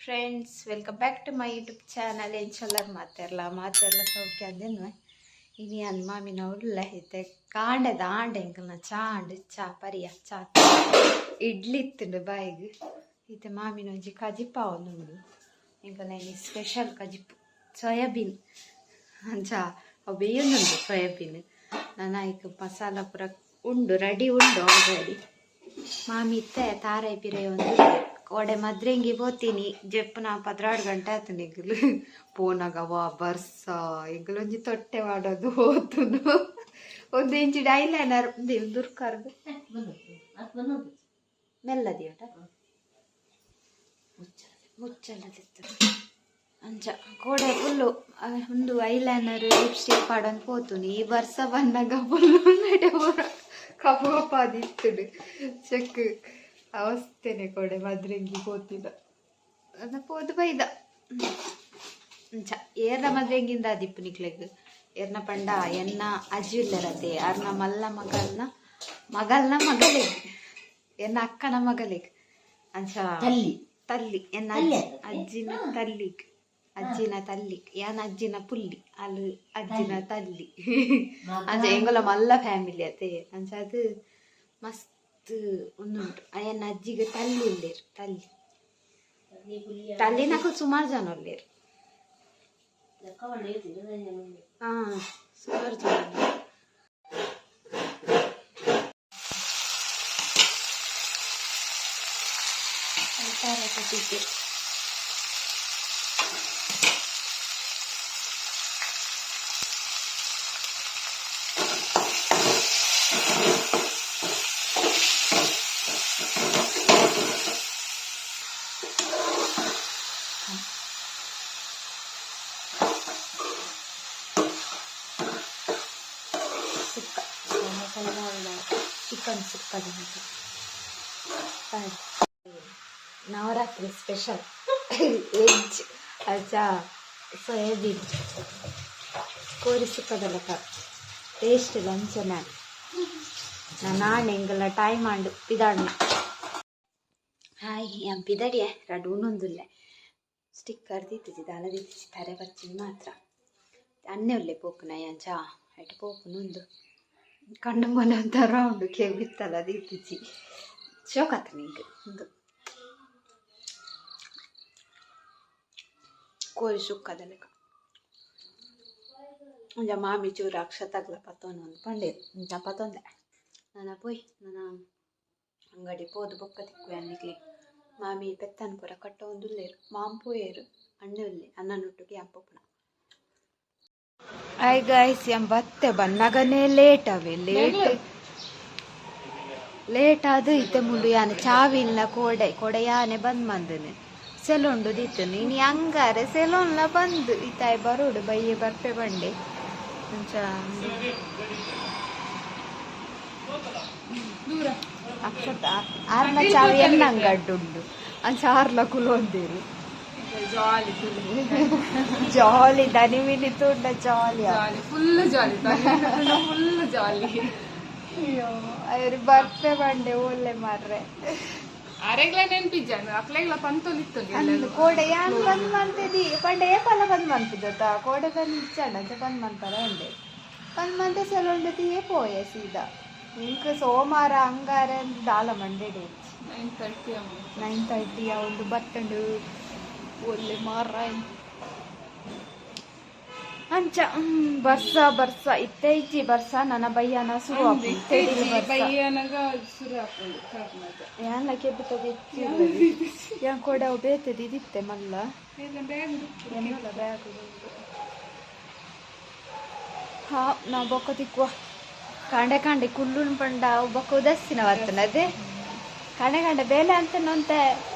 Friends, welcome back to my YouTube channel. ಎಂಚೊಲ್ಲರ್ ಮಾತೆರ್ಲ ಮಾತೆರ್ಲ ಸೌಖ್ಯ ಅದೇನು ಇನಿ ಅನ್ ಮಾಮಿನ ಉಲ್ಲ ಇತ್ತೆ ಕಾಂಡೆದ ಆಂಡೆ ಎಂಕಲ್ನ ಚಾ ಆಂಡ್ ಚಾ ಪರಿಯ ಚಾ ಇಡ್ಲಿ ಇತ್ತುಂಡು ಬಾಯಿಗ್. ಇತ್ತೆ ಮಾಮಿನ ಒಂಜಿ ಕಜಿಪ ಉಂಡು ಎಂಕಲ್ನ ಇನಿ ಸ್ಪೆಷಲ್ ಕಜಿಪು ಸೋಯಾಬೀನ್. ಅಂಚ ಅವು ಬೇಯೊಂದುಂಡು ಸೋಯಾಬೀನ್. ನನ ಐಕ್ ಮಸಾಲ ಪೂರ ಉಂಡು, ರೆಡಿ ಉಂಡು ಆಲ್ರೆಡಿ. ಮಾಮಿ ಇತ್ತೆ ತಾರಾಯಿ ಪಿರೈ ಒಂದು ಕೋಡೆ ಮದ್ರೆಂಗಿ ಪೋತೀನಿ ಜೆಪ್ಪುನ 12 ಗಂಟೆ ಆತು. ನಿಗುಲು ಪೋನಾಗ ವಾ ಬರ್ಸ ಎಂಕುಲು ಒಂಜಿ ತೊಟ್ಟೆ ಮಾಡೋದು ಹೋತುನು. ಒಂದು ಇಂಚಿಡ್ ಐಲೈನರ್ ದುರ್ಕರ್ದು ಮೆಲ್ಲದಿಯಟ ಮುಚ್ಚಲ್ಲದಿತ್ತು. ಅಂಚ ಕೋಡೆ ಫುಲ್ಲು ಒಂದು ಐಲೈನರ್ ಲಿಪ್ಸ್ಟಿಕ್ ಪಾಡೊಂದು ಪೋತುನಿ. ಈ ಬರ್ಸ ಬಂದಾಗ ಫುಲ್ಲು ನಡೆ ಪೂರ ಕಪ್ಪು ಕಪ್ಪಾದಿತ್ತುಡು. ಚೆಕ್ ಅವಸ್ಥೆನೆ ಕೋಡೆ ಮದ್ರೆಂಗಿ ಪೋತಿನ ಅದ ಪೋದು ಬೈದ. ಅಂಚ ಏರ್ನ ಮದ್ರೆಂಗಿಂದ ಅದಿಪ್ಪು ನಿಕ್ಲೆಗ್ ಏರ್ನ ಪಂಡ ಎನ್ನ ಅಜ್ಜಿ ಉಲ್ಲೆರತೆ, ಅರ್ನ ಮಲ್ಲ ಮಗಲ್ನ ಮಗಲ್ನ ಮಗಲೆಗ್, ಎನ್ನ ಅಕ್ಕನ ಮಗಲೆಗ್. ಅಂಚ ತಲ್ಲಿ. ತಲ್ಲಿ ಎನ್ನ ತಲ್ಲಿ. ಅಜ್ಜಿನ ತಲ್ಲಿಗ್, ಅಜ್ಜಿನ ತಲ್ಲಿ. ಯಾನ್ ಅಜ್ಜಿನ ಪುಲ್ಲಿ, ಅಲ್ ಅಜ್ಜಿನ ತಲ್ಲಿ. ಅಂಚ ಎಂಗುಲ ಮಲ್ಲ ಫ್ಯಾಮಿಲಿ ಅತೆ. ಅಂಚ ಅದು ಮಸ್ತ್ ಉಂದುಂಟು. ಅಯ್ಯನ ಅಜ್ಜಿಗೆ ತಲ್ಲಿ ಉಲ್ಲೇರ್, ತಲ್ಲಿ ತಲ್ಲಿನಕುಲು ಸುಮಾರು ಜನ ಉಲ್ಲೇರ್. ಹಾ, ಸುಮಾರು ಜನ ಉಲ್ಲೇರ್. ತಾರ ಕಟ್ಟಿದ್ದೆ. Sukka chicken sukka. Navratri special veg ಅಚ್ಚ ಸೋಯಾಬೀನ್ ಕೋರಿ ಸುಕ್ಕದಲ್ಲಕ ಟೇಸ್ಟ್ ಲಂಚನ. ನಾನು ಎಂಗಲ ಟೈಮ್ ಆಂಡು ಪಿದಾಡ್ನ. ಹಾಯ್, ಯಾನ್ ಪಿದಡಿಯೆ ರಡ್ಡ್ ಉಂಡೊಂದುಲ್ಲೆ. ಸ್ಟಿಕ್ಕರ್ ದೀತಿಜಿ, ದಾಲ ದೀತಿಜಿ, ತರೆ ಬಚ್ಚಿನ ಮಾತ್ರ. ಅನ್ನೆ ಉಲ್ಲೆ ಪೋಪುನ ಯಾಂಚ ಐಟ್ ಪೋಪುನ. ಉಂದು ಕಣ್ಣು ಮೊನೆ ಒಂಥರ ಉಂಡು, ಕೆಬಿತ್ತಲ್ಲ ದೀತಿಜಿ. ಶೋಕಾತ ನಿಂಕ್ ಉಂದು ಕೋರಿ ಸುಕ್ಕದ ಲೆಕ್ಕ. ಒಂಜ ಮಾಮಿ ಚೂರು ಅಕ್ಷತಾಗ್ಲ ಪತ್ತೊಂದು ಒಂದು ಪಂಡೇರು, ಇಂಚ ಪತ್ತೊಂದೆ. ನನ್ನ ಪೋಯ್ ನನ್ನ ಅಂಗಡಿ ಪೋದು ಬೊಕ್ಕ ತಿಕ್ಕುವೆ ಅನ್ನಿಕ್ಲೆ. ಮಾಮಿ ಪೆತ್ತನ್ ಪೂರ ಕಟ್ಟೊಂದುಲ್ಲೆರ್, ಮಾಮ್ ಪೋಯೆರ್, ಅಣ್ಣೆ ಉಲ್ಲೆ, ಅಣ್ಣನೊಟ್ಟಿಗೆ ಯಾನ್ ಪೋಪುನ. ಹಾಯ್ ಗಾಯ್ಸ್, ಯಾನ್ ಬತ್ತೆ. ಬನ್ನಗನೇ ಲೇಟ್ ಅವೆ, ಲೇಟ್ ಲೇಟ್ ಆದ್ ಇತ್ತೆ ಮುಲ್ಲು ಯಾನ್ ಚಾವಿಲ್ನ ಕೋಡೆ ಕೋಡೆ ಯಾನೆ ಬಂದ್ ಮಂದನೆ ಸೆಲೊಂಡು ದಿತ್ತನು. ಇನಿ ಅಂಗಾರೆ ಸೆಲೊನ್ಲ ಬಂದ್ ಇತ್ತಾಯ್ ಬರೋಡು ಬಯ್ಯೆ ಬರ್ಪೆ ಬಂಡೆ. ಅಂಚ ಅಕ್ಷತ ಆರ್ನ ಚಾವಿ ಎನ್ನ ಅಂಗಡ್ಡುಂಡು. ಅಂಚ ಆರ್ಲ ಕುಲೊಂದೇರು. ಜಾಲಿ. ಜಾಲಿ ದನಿ ಮಿನಿ ತೂಂಡ ಜಾಲಿ. ಜಾಲಿ, ಫುಲ್ ಜಾಲಿ, ಫುಲ್ ಜಾಲಿ. ಅಯ್ಯೋ, ಅವ್ರು ಬರ್ಪೆ ಬಂಡೆ ಓಲ್ಲೆ ಮಾರ್ರೆ. ಅರೆಗ್ಲ ನೆನ್ಪಿಜ್ಜಾನು, ಅಕ್ಲೆಗ್ಲ ಪಂತೊಂದಿತ್ತು. ಅಂದ್ ಕೋಡೆ ಯಾನ್ ಬಂದ್ ಮಂತೆದಿ ಪಂಡೆ ಏಪಲ ಬಂದ್ ಮನ್ಪುಜತ್ತ. ಕೋಡೆ ಬಂದ್ ಇಚ್ಚಾಂಡ ಅಂಚ ಬಂದ್ ಮನ್ಪರ ಉಂಡೆ. ಬಂದ್ ಮಂತೆ ಸೆಲೊಂಡತಿಯೇ ಪೋಯೆ ಸೀದಾ. ಇಂಕ್ ಸೋಮಾರ ಅಂಗಾರೆ ಅಂದ್ ದಾಲ ಮಂಡೆಡೆ. 9:30. 9:30 ಒಂದು ಬತ್ತಂಡು ಒಲ್ಲೆ ಮಾರ. ಅಂಚ ಬರ್ಸ ಬರ್ಸ ಇತ್ತೆ ಇಜ್ಜಿ ಬರ್ಸ. ನನ್ನ ಬಯ್ಯನ ಶುರು ಆಪುಂಡು ತೆಡಿಲ್ ಬರ್ಸ. ಬಯ್ಯನಗ ಶುರು ಆಪುಂಡು ಕರ್ನಾಟಕ. ಯಾನ್ಲ ಕೆಬಿತದ. ಯಾನ್ ಕೋಡೆ ಅವು ಬೇತೆ ಇದಿತ್ತೆ ಮಲ್ಲ. ಬ್ಯಾಗ್. ಎನ್ನಲ ಬ್ಯಾಗ್. ಹಾ, ನಾವು ಬೊಕ್ಕ ತಿಕ್ಕುವ. ಕಾಂಡೆ ಕಾಂಡೆ ಕುಲ್ಲುನ್ ಪಂಡ ಅವು ಬೊಕ್ಕ ಉದಾಸೀನ ಬರ್ತದೆ. ಅದೇ ಕಾಂಡೆ ಕಾಂಡೆ ಬೇಲೆ ಅಂತ ನೊಂತೆ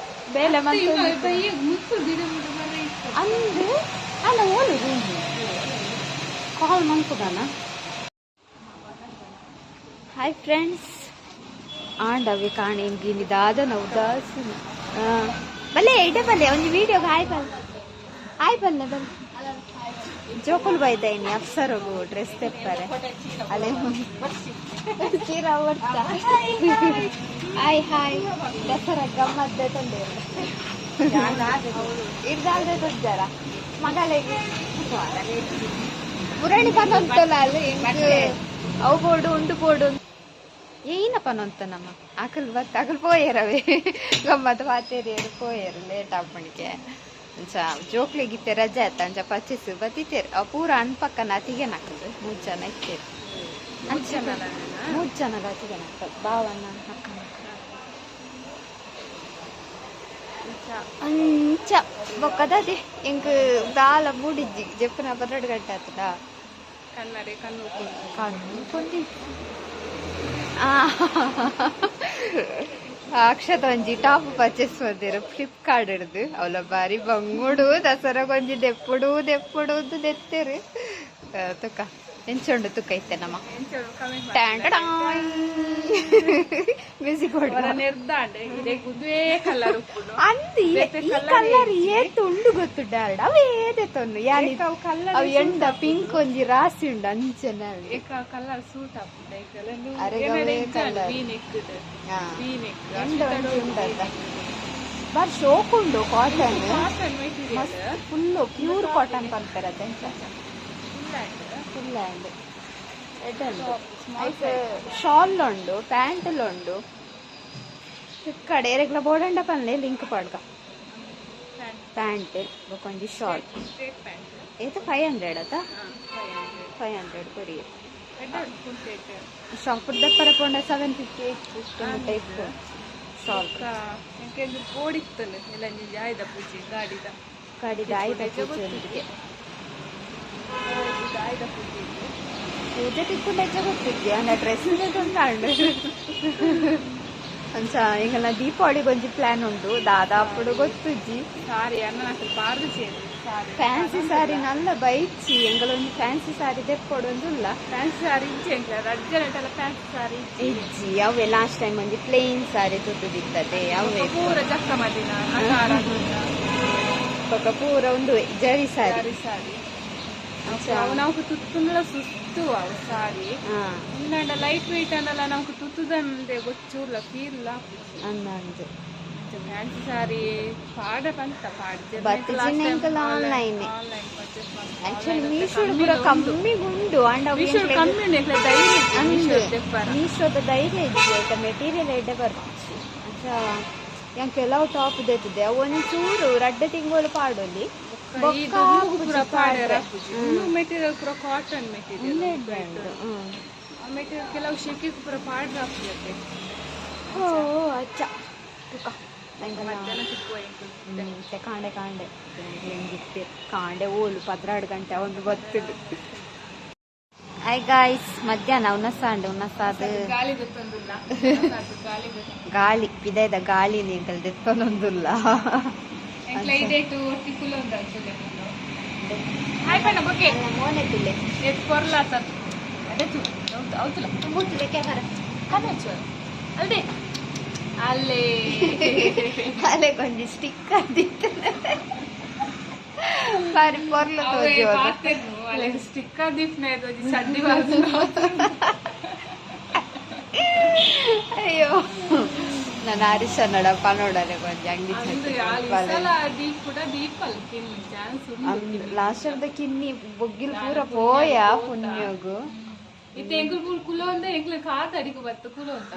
ಬೇಲೆ ಮಂತ. ಬಯ್ಯ ಮುತ್ತು ದಿನ ಮುಟ್ಟು ಬರ ಇತ್ತು. ಅಂದು ಅಲ್ಲ, ಓಲು ರೂಮ್ ಕಾಲ್ ಮನ್ಪುಗಾನ. ಹಾಯ್ ಫ್ರೆಂಡ್ಸ್, ಆಂಡವೆ ಕಾಣೆ ಗಿನಿ ದಾದನ ಉದಾಸೀನ. ಬಲ್ಲೆ ಇಡೆ ಬಲ್ಲೆ, ಒಂಜಿ ವಿಡಿಯೋಗೆ ಹಾಯ್ ಬಲ್ಲೆ, ಹಾಯ್ ಬಲ್ಲೆ ಬಲ್ಲೆ. ಜೋಕುಲು ಬೈದಾಯಿನಿ ಅಪ್ಸರಗು ಡ್ರೆಸ್ ತೆಪ್ಪರೆ. ಅಲೆ ಚೀರ ಬರ್ತಾ. ಹಾಯ್ ಹಾಯ್, ದಸರಾ ಗಮ್ಮತ್ ತಂದೆ. ಇರ್ದಾಲ್ದೆ ತೊಜ್ಜಾರ ಮಗಳಿಗೆ ಮುರಣಿ ಪನೊಂತಲ್ಲ ಅಲ್ಲಿ ಅವು ಬೋಡು ಉಂಡು ಬೋಡು ಏನ ಪನೊಂತ ನಮ್ಮ ಅಕಲ್ ಬತ್ತ ಅಕಲ್ ಪೋಯರವೇ ಗಮ್ಮತ್ ಪಾತೇರಿಯರು ಪೋಯರು ಲೇಟ್ ಆಪಣಿಕೆ ಅಂಚ ಜೋಕ್ಲಿಗಿತ್ತೆ ರಜೆ ಆತ ಅಂಚ ಪರ್ಚೇಸ್ ಬತ್ತಿತ್ತೇರು ಅವು ಪೂರ ಅನ್ಪಕ್ಕನ ಅತಿಗೆ ನಾಕದು ಮೂರು ಜನ ಇತ್ತೇರು. ಮೂರು ಜನ ಅತಿಗೆ ನಾಕದು ಬಾವಣ್ಣ ಅಕ್ಕನ. ಅಂಚ ಬೊಕ್ಕದದೆ ಎಂಕ್ ದಾಲ ಮೂಡಿಜ್ಜಿ ಜೆಪ್ಪುನ 12 ಗಂಟೆ ಆತದ. ಕಣ್ಣರೆ ಕಣ್ಣು. ಕಣ್ಣು ಕೊಂದಿ ಅಕ್ಷತ ಒಂಜಿ ಟಾಪ್ ಪರ್ಚೇಸ್ ಮಲ್ದೆರ್ ಫ್ಲಿಪ್ಕಾರ್ಟ್ ಹಿಡ್ದು. ಅವಲ ಬಾರಿ ಬಂಗುಡು ದಸರಾಗೊಂಜಿ ದೆಪ್ಪುಡು ದೆಪ್ಪುಡು ದೆತ್ತೆರ್. ತುಕ್ಕ ಎಂಚುಂಡು ತುಕ್ಕ ಇತ್ತೆ ನಮ್ಮ ಮ್ಯೂಸಿಕ್ ನಿರ್ದಾಂಡೆ ಇದೇ ಗುದ್ವೇ ಕಲರ್ ಉಪ್ಪುಂಡು. ಅಂದ್ ಈ ಕಲರ್ ಏತ್ ಉಂಡು ಗೊತ್ತುಂಡ ಅವೇ ತೊನ್ನು ಯಾನಿ ಅವು ಕಲರ್ ಅವು ಎಂಡ ಪಿಂಕ್ ಒಂಜಿ ರಾಸಿ ಉಂಡು ಅಂಚನೆ ಉಂಡು. ಏಕ ಕಲರ್ ಸೂಟ್ ಆಪುಂಡು. ಅರೆಗ್ ಅವೇ colour. V neck. V neck. ಎಂಡ ಒಂಜಿ ಉಂಡತ್ತ ಬಾರಿ ಶೋಕ್ ಉಂಡು cotton. Cotton material. Full pure cotton ಪನ್ಪೆರ್ ಅತ್ತ ಫುಲ್ ಹ್ಯಾಂಡ್ ಎಡ್ಡೆ ಉಂಡು. ಐಕ್ ಶಾಲ್ ಉಂಡು, ಪ್ಯಾಂಟ್ ಉಂಡು. ಫ್ಲಿಪ್ಕಾರ್ಟ್ ಏರೆಗ್ಲ ಬೋಡಂಡ ಪನ್ಲೆ, ಲಿಂಕ್ ಪಾಡ್ಗ. ಪ್ಯಾಂಟ್ ಬೊಕೊಂಜಿ ಶಾಲ್. Straight pant. ಏತ್ 500 ಅತ್ತ? 500. 500 ಕೊರಿ. ಎಡ್ಡೆ ಉಂಡು ಫುಲ್ ಸೆಟ್. ಶಾಪ್ ದಪ್ಪರ ಪೋಂಡ 750 850 ಮುಟ್ಟ ಇಪ್ಪು ಶಾಲ್. ಎಂಕೆಂದು ಬೋಡಿತ್ತಲ್ಲ ಎಲ್ಲ ಆಯ್ದ ಪೂಜೆ ಗಾಡಿದ. ಕಡಿದ ಆಯ್ದ ಪೂಜೆ ಒಂದಿಗೆ. ಆಯ್ದ ಪೂಜೆ ಇದೆ. ಪೂಜೆ ತಿಕ್ಕೊಂಡು ಹೆಚ್ಚ ಗೊತ್ತಿದ್ದೆ ಅಂದ ಡ್ರೆಸ್ ಉಂಟಾಂಡು. ಅಂಚ ಎಂಕಲ್ನ ದೀಪಾವಳಿಗೆ ಒಂಜಿ ಪ್ಲಾನ್ ಉಂಡು ದಾದಾಪುಡು ಗೊತ್ತುಜ್ಜಿ. ಸಾರಿ ಅನ್ನ ನಾಕು ಪಾರ್ದು ಸೇರಿ ಸಾರಿ. ಫ್ಯಾನ್ಸಿ ಸಾರಿ ನಲ್ಲ ಬೈಚಿ ಎಂಕಲೊಂಜಿ ಫ್ಯಾನ್ಸಿ ಸಾರಿ ದೆಪ್ಪೊಡು ಒಂದುಲ್ಲ. ಫ್ಯಾನ್ಸಿ ಸಾರಿ ಇಜ್ಜಿ ಎಂಕ್ಲ ರಜ್ಜೆ ನಟಲ್ಲ ಫ್ಯಾನ್ಸಿ ಸಾರಿ ಇಜ್ಜಿ. ಇಜ್ಜಿ ಅವೇ ಲಾಸ್ಟ್ ಟೈಮ್ ಒಂಜಿ ಪ್ಲೇನ್ ಸಾರಿ ತುತ್ತುದಿತ್ತದೆ ಅವೇ. ಪೂರ ಜಕ್ಕ ಮದಿನ ಅಕಾರ. ಬೊಕ ಪೂರ ಒಂದು ಜರಿ ಸಾರಿ. ಸಾರಿ ಸಾರಿ ಅವು ನಾವು ತುತ್ತುಂಡಲ ಸುಸ್ತು ಅವು ಸಾರಿ. ಉಂದಾಂಡ ಲೈಟ್ ವೆಯ್ಟ್ ಅನ್ನಲ್ಲ ನಮ್ಗೆ ತುತ್ತುದಂದೆ ಗೊಚ್ಚೂರ್ಲ ಫೀಲ್. ಅಂದಂಜು. ಫ್ಯಾನ್ಸಿ ಸಾರಿ ಪಾಡ ಬಂತ ಪಾಡ್ದೆ. ಬತ್ತಿಜಿನ ಎಂಕಲ ಆನ್ಲೈನ್. Online purchase. ಆಕ್ಚುಲಿ ಮೀಶೋಡ್ ಪೂರ ಕಮ್ಮಿ ಉಂಡು ಅಂಡ ಅವು ಮೀಶೋ ಎಂಕ್ಲೆಗ್ ಕಮ್ಮಿ ಉಂಡು, ಎಂಕ್ಲೆ ಧೈರ್ಯ ಇಜ್ಜಿ ಮೀಶೋ ದೆಪ್ಪರ. ಮೀಶೋದ ಧೈರ್ಯ ಇಜ್ಜಿ, ಐತ ಮೆಟೀರಿಯಲ್ ಎಡ್ಡೆ ಬರ್ಪುಜಿ. ಅಂಚ ಯಾನ್ ಕೆಲವು ಟಾಪ್ ದೆತ್ತದೆ ಅವು ಒಂಚೂರು ರಡ್ಡ್ ತಿಂಗಳು ಪಾಡೊಲಿ. ಈ ದುಂಬುಗು ಪೂರ ಪಾಡ್ಯರ ಆಪುಜಿ. ಉಂದು ಮೆಟೀರಿಯಲ್ ಪೂರ ಕಾಟನ್ ಮೆಟೀರಿಯಲ್. ಆ ಮೆಟೀರಿಯಲ್ ಕೆಲವು ಶೆಕೆಗ್ ಪೂರ ಪಾಡ್ರ ಆಪುಜಿ ಅತ್ತೆ. ಓ ಅಚ್ಚ ತುಕ ಮಧ್ಯಾಹ್ನ ತಿಕ್ಕುವ ಎಂಕುಲು. ಮತ್ತೆ ಕಾಂಡೆ ಕಾಂಡೆ ಹೆಂಗಿತ್ತೆ ಕಾಂಡೆ ಓಲು 12 ಗಂಟೆ ಒಂದು ಬತ್ತುಂಡು. ಹಾಯ್ ಗಾಯ್ಸ್, ಮಧ್ಯಾಹ್ನ ಉನಸಾಂಡು ಉನಸಾದ. ಗಾಳಿ ಗೊತ್ತೊಂದುಲ್ಲ ಗಾಳಿ ಗೊತ್ತ. ಗಾಳಿ ಪಿದೈದ ಗಾಳಿ ಎಂಕಲ್ ದೆತ್ತೊಂದುಲ್ಲ. ಎಂಕ್ಲ ಇದೇಟು ಒಟ್ಟಿ ಕುಲೊಂದು ಆಗ್ತದೆ. ಹಾಯ್ ಪಣ್ಣ ಬೊಕ್ಕೆ. ಮೋನೆ ತುಲೆ. ಎತ್ ಕೊರ್ಲಾತ ಅದೇ ತು ಹೌದು ಹೌದಲ್ಲ. ಮೂತುಲೆ ಕ್ಯಾಮರಾ. ಕನ್ನಚ್ಚು ಅಲ್ದೆ ಅಲ್ಲೇ. ಅಲೆ ಕೊಂಜಿ ಸ್ಟಿಕ್ ಅದಿತ್ತು ಬಾರಿ ಪೊರ್ಲು ಅವೇ ತೋಜೋದು. ಪಾತೆರ್ನು ಅಲ್ಲೇ ಸ್ಟಿಕ್ ದೀಪ್ನ ಇದು ಸಡ್ಡಿ ಬಾಜು. ಅಯ್ಯೋ ನಾನು ಹರೀಶ ನಡ ಪನೋಡಲೆ ಕೊಂಜಿ ಅಂಗಡಿ. ಅಂದು ಸಲ ದೀಪ್ ಕೂಡ ದೀಪ್ ಅಲ್ಲ ಕಿನ್ನಿ ಚಾನ್ಸ್ ಉಂಡು. ಲಾಸ್ಟ್ ಟೈಮ್ ಕಿನ್ನಿ ಬೊಗ್ಗಿಲ್ ಪೂರ ಪೋಯ ಪುಣ್ಯೋಗು. ಇತ್ತೆ ಎಂಕುಲು ಪೂರ ಕುಲೋ ಅಂದ ಎಂಕ್ಲೆ ಕಾತ ಅಡಿಗೆ ಬತ್ತು ಕುಲೋ ಅಂತ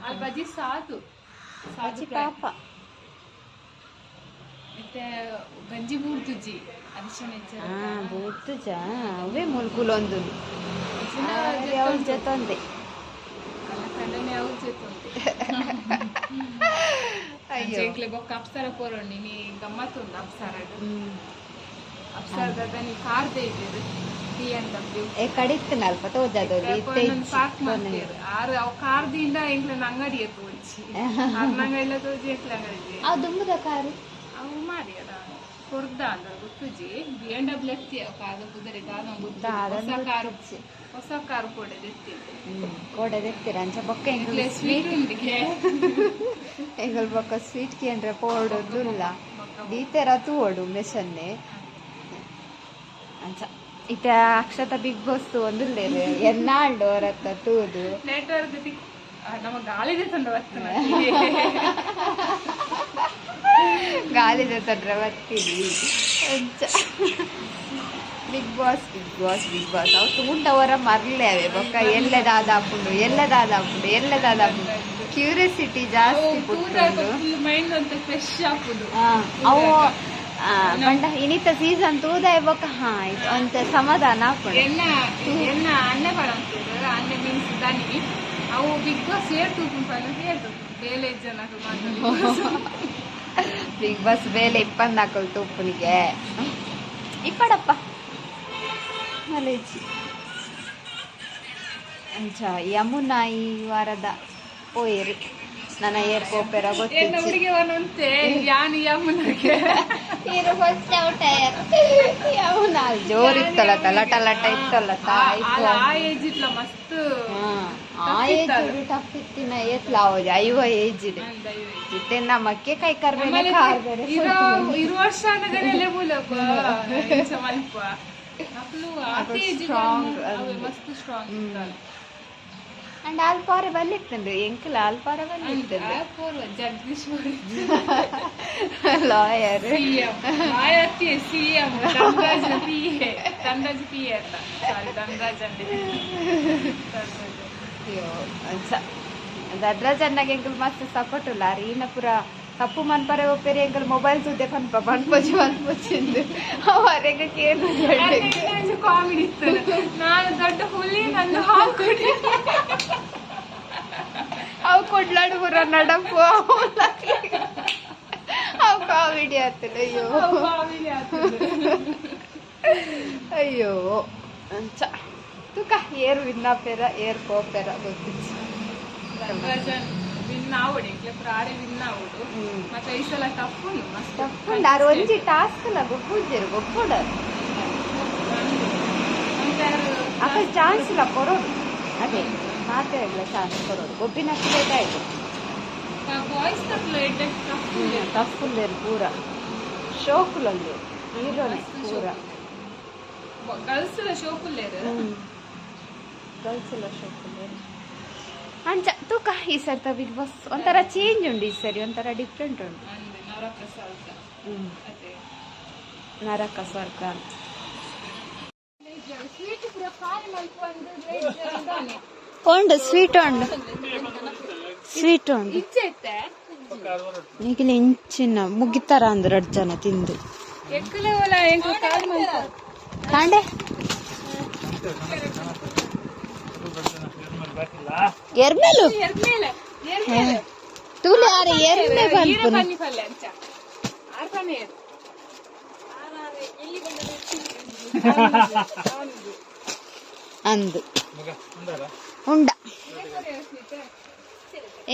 ಅಲ್ಲಿ ಬಜಿ ಸಾದು ಸಾದು. ಅಜ್ಜಿ ಪಾಪ. ಇತ್ತೆ ಗಂಜಿ ಬೂರ್ದುಜಿ ಅರಿಶಿನ. ಹಾ ಬೂರ್ತುಜ ಅವೇ ಮುಲ್ಕುಲೊಂದು ಅವಳ ಜೊತೆ. ಕಂಡನೆ ಅವ್ರ ಜೊತೆ. ಅಯ್ಯೋ. ಎಂಕ್ಲೆ ಬೊಕ್ಕ ಅಪ್ಸರ ಪೋರೊಂಡಿ ನೀ ಗಮ್ಮತ್ ಉಂಡು ಅಪ್ಸರಡ್. ಅಪ್ಸರದ ನೀ ಕಾರ್ ಇದ್ದೀರಿ BMW. ಏ ಕಡಿತ್ತು ನಲ್ಪ ತೋಜಾದೊಲಿ ಇತ್ತೆ. ಪಾರ್ಕ್ ಮಾಡ್ತೀರಿ ಆರು ಅವು ಕಾರ್ದಿಂದ ಎಂಕ್ಲೆ ಅಂಗಡಿ ತೋಜಿ ಅರ್ನ ಅಂಗಡಿ ತೋಜಿ ಎಂಕ್ಲೆ ಅಂಗಡಿ. ಆ ದುಂಬುದ ಕಾರು. ಅವು ಮಾರಿ ಅದ ಕೊರ್ದ ಅಂದ್ರೆ ಗೊತ್ತುಜಿ BMW ಎತ್ತಿ ಅವು ಕಾದ ಕುದುರೆ ದಾದ ಗೊತ್ತು. ಹೊಸ ಕಾರು ಹೊಸ ಕಾರು ಕೂಡ ಎತ್ತಿ. ಕೋಡೆ ದೆತ್ತೀರ ಅಂಚ ಬೊಕ್ಕ ಎಂಕ್ಲೆ ಎಂಕುಲು ಸ್ವೀಟ್ ಉಂಡಿಗೆ. ಎಂಕುಲು ಬೊಕ್ಕ ಸ್ವೀಟ್ ಕೇಂದ್ರ ಪೋಡೊಂದುಲ್ಲ ದೀತೆರ ತೂವೊಡು ಮೆಷನ್ನೆ ಅಂಚ ಇತ್ತೆ ಅಕ್ಷತ ಬಿಗ್ ಬಾಸ್ ಒಂದುಲ್ಲೇರು ಎನ್ನಾಂಡು ಹೊರತ್ತ ತೂದು. ನೆಟ್ವರ್ಕ್ ನಮ್ಮ ಗಾಳಿದೆ ತಂದ ಬರ್ತನ. ಗಾಲಿ ತೊಂದ್ರೆ ಬರ್ತೀನಿ. ಅಂಚ Big Boss, Big Boss, Big Boss ಅವು ತೂಂಡವರ ಮರ್ಲೆ ಅವೆ. ಬೊಕ್ಕ ಎಲ್ಲೆ ದಾದಾಪುಂಡು, ಎಲ್ಲೆ ದಾದಾಪುಂಡು, ಎಲ್ಲೆ ದಾದಾಪುಂಡು, ಕ್ಯೂರಿಯಾಸಿಟಿ ಜಾಸ್ತಿ ಪುಟ್ಟುಂಡು. ಮೈಂಡ್ ಅಂತ ಫ್ರೆಶ್ ಆಪುದು. ಅವು ಪಂಡ ಇನಿತ ಸೀಸನ್ ತೂದಾಯ ಬೊಕ್ಕ ಹಾ ಆಯ್ತು ಒಂತೆ ಸಮಾಧಾನ ಆಪುಂಡು. ಎನ್ನ ಎನ್ನ ಅಣ್ಣೆ ಪಡಂತಿದ್ರು, ಅಣ್ಣೆ ಮೀನ್ಸ್ ದನಿ. ಅವು ಬಿಗ್ ಬಾಸ್ ಏರ್ ತೂಪುಂಡು ಪಂಡ ಹೇಳ್ದು ಬೇಲೆ ಜನಕ್ಕೆ ಮಾತ್ರ. ಬಿಗ್ ಬಾಸ್ ಬೇಲೆ ಇಪ್ಪಂದಾಕಲ್ ತೂಪುನಿಗೆ ಇಪ್ಪಡಪ್ಪ ಮಲೇಜಿ. ಅಂಚ ಯಮುನಾ ಈ ವಾರದ ಪೋಯೆರ್, ನನ್ನ ಏರ್ ಪೋಪೆರ ಎನ್ನ ಗೊತ್ತಿಜ್ಜಿ. ಹುಡುಗಿ ಒಂದಂತೆ ಯಾನು ಯಮುನಾಗೆ. ಇರು ಫಸ್ಟ್ ಔಟ್ ಆಯರ್ ಯಮುನಾ. ಜೋರ್ ಇತ್ತಲ್ಲ, ಲಟ ಲಟ ಇತ್ತಲ್ಲ ತಾಯಿ. ಅಲ್ಲ, ಆ ಏಜ್ ಇಟ್ಲ ಮಸ್ತ್. ಆ ಏಜ್ ಟಫ್ ಇತ್ತಿನ ಏತ್ಲ ಆವೋಜಿ 50 ಏಜ್ ಇದೆ. ಇತ್ತೆ ನಮಕ್ಕೆ ಕೈ ಕರ್ಬೇನೆ ಕಾರ್ ಬೇರೆ. ಇರೋ ಇರು ವರ್ಷ ಅನ್ನಗಡೆಲೆ ಮೂಲಕ ಮಲ್ಪ ಅಕ್ಲು ಆತ ಏಜ್ strong. ಮಸ್ತ್ ಸ್ಟ್ರಾಂಗ್. ಅಂಡ್ ಅಲ್ಪಾರೆ ಬಲ್ಲಿತ್ತಂಡು ಎಂಕಲ ಅಲ್ಪಾರೆ ಬಲ್ಲಿತ್ತಂಡು. ಜಗದೀಶ್ ಲಾಯರ್. ಸಿಎಂ ಆಯತಿ CM Dhanraj PA, Dhanraj PA ಅಲ್ಲ, ಸಾರಿ, ಧನರಾಜ್ ಅಂದೆ. ಅಯ್ಯೋ, ಅಂಚ ದಡ್ರಾಜ್ ಅಣ್ಣಗೆ ಎಂಕಲ್ ಮಸ್ತ್ ಸಪೋರ್ಟ್ ಉಲ್ಲ. ಆರ್ ಈನ ಪೂರ ತಪ್ಪು ಮನ್ಪರೆ ಒಪ್ಪೇರಿ. ಎಂಕಲ್ ಮೊಬೈಲ್ ಸುದ್ದೆ ಪನ್ಪ ಪನ್ಪೊಜಿ ಮನ್ಪೊಚಿಂದು ಅವರೆಗ ಕೇಳು. ಕಾಮಿಡಿ ಇತ್ತು. ನಾನು ದೊಡ್ಡ ಹುಲಿ, ನನ್ನ ಹಾಲು ಕೊಡಿ. ಅವು ಕೊಡ್ಲಾಡು ಪೂರ ನಡಪು ಅವು ಕಾಮಿಡಿ ಆಗ್ತದೆ. ಅಯ್ಯೋ. ಕಾಮಿಡಿ ಆಗ್ತದೆ. ಅಯ್ಯೋ, ಅಂಚ ತುಕ ಏರು ವಿನ್ನಾಪೆರ ಏರ್ ಪೋಪೆರ ಗೊತ್ತಿತ್ತು. ಧನರಾಜನ್ ವಿನ್ ಆವಡು, ಎಂಕ್ಲೆ ಪೂರ ಆರೆ ವಿನ್ ಆವಡು. ಮತ್ತೆ ಈ ಸಲ ಟಫ್ ಉಂಡು ಮಸ್ತ್. ತಪ್ಪುಂಡು. ಆರು ಒಂಜಿ ಟಾಸ್ಕ್ ಲ ಗೊಬ್ಬುಜೆರು, ಗೊಬ್ಬುಡರು. ಅಕ್ಕ ಚಾನ್ಸ್ ಇಲ್ಲ ಕೊರೋಡು, ಅದೇ ಮಾತೆಲ್ಲ ಚಾನ್ಸ್ ಕೊರೋಡು ಗೊಬ್ಬಿನ ಬೇಕಾಯ್ತು. ಬಾಯ್ಸ್ ತಪ್ಪು ಟಫ್. ಟಫ್ ಉಲ್ಲೇರು ಪೂರ, ಶೋಕುಲಲ್ಲಿ ಹೀರೋನೆ ಪೂರ. ಗರ್ಲ್ಸ್ ಶೋಕುಲ್ಲೇರು. ಗರ್ಲ್ಸ್ ಎಲ್ಲ ಶೋಕುಲ್ಲೇರು. ಅಂಚ ತೂಕ ಈ ಸರ್ತ ಬಿಗ್ ಬಾಸ್ ಒಂಥರ ಚೇಂಜ್ ಉಂಡು ಈ ಸರಿ, ಒಂಥರ ಡಿಫ್ರೆಂಟ್ ಉಂಟು. ಅಂದ್ ನರಕ ಸ್ವರ್ಗ. ಅದೇ. ನರಕ ಸ್ವರ್ಗ. ಸ್ವೀಟ್ ಪೂರ ಖಾಲಿ ಮಲ್ಪ ಅಂದ್ರೆ. ಉಂಡು, ಸ್ವೀಟ್ ಉಂಡು, ಸ್ವೀಟ್ ಉಂಡು. ಇಚ್ಛೆ ಇತ್ತೆ. ಈಗಲೇ ಇಂಚಿನ ಮುಗಿತಾರ ಅಂದ್ರೆ ಎರಡು ಜನ ತಿಂದು. ಎಕ್ಕಲೆ ಒಲ ಎಂಕ್ ಕಾಲ್ ಮಲ್ಪ. ಕಾಂಡೆ ಎರ್ಮೆಲು. ಎರ್ಮೇಲೆ ಎರ್ಮೇಲೆ. ತೂಲೆ ಆರೆ ಎರ್ಮೆ ಈರ ಪನ್ಪುನ. ಪನ್ನಿ ಪಲ್ಲೆ ಅಂಚ ಆರ್ ಪನ್ನಿ ಏರ್. ಅಂದು ಉಂಡ